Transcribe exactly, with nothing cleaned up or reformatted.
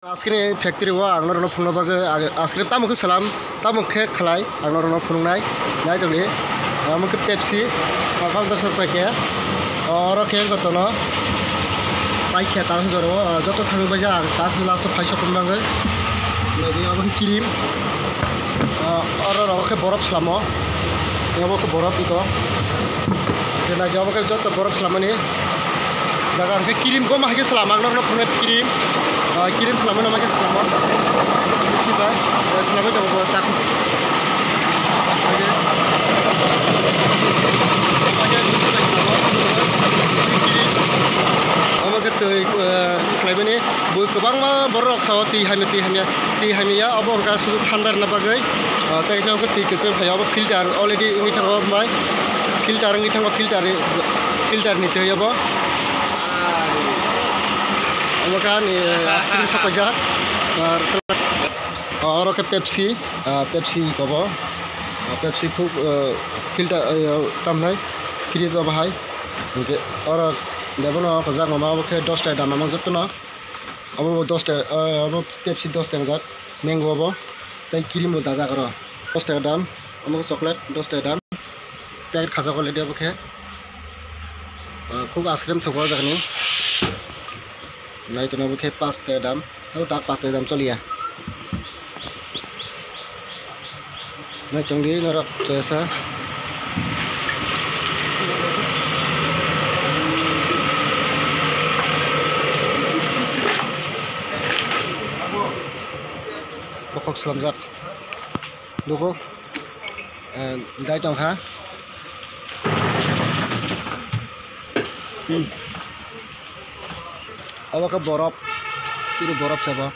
Askini factory o ang norokno phunukna bagwi ag-, askini tamo khe salam, tamo khe khlai ang norokno phunuknai. Nai tongdi, amo khe Pepsi, o kok dosor packet, oro khe jotono paikha tang joro, o joto thangwi baija ang tak last o phai sokna bagwi. Nai di, abo khe cream, o oro rok khe borok salamo, abo khe borok ito. Nai di, abo khe joto borok salamani. Jaga hwnkhe cream, bo ma hai khe salam, ang norokno phunuknai cream. Ah, cream salamano ma khe salamo. Bisi bai, eh, salamai tongo bo tak. Hwnkhe, hwnkhe bisi bai salamo. Omo khe twi, eh, khlaimani bo kwbangma borok rok sao twi hamya, twi hamya, twi hamya, abo wngkha sudu thanda rwna bagwi. Ah, tei khe twi kwchwng phaio, abo filter already wngwi thango, bai filter wngwi thango, filter, filter ni twi abo. Omo khe ani ice cream sok paijak. Ar, oro khe Pepsi, ah, Pepsi kobo. Ah, Pepsi khuk, ah, filter, ah, tamnai fridge o bahai. Hwnkhe oro debono kajak mama obo khe dos taka dam mama jotono. Obo bo dos taka, ah, obo Pepsi dos taka jak. Mango obo. Tei cream bo dajak oro. Dos taka dam. Omo khe chocolate dos taka dam. Packet khajak already obo khe. Ah, khuk ice cream thok o jagani. Nai tono obo khe pas taka dam. Obo tak pas taka dam choliya. Nai tongdi norok choyasa. Bokhok slamjak. Nugo, eh, dai tong kha. Hmm. Obo khe borop, chini borop sabo.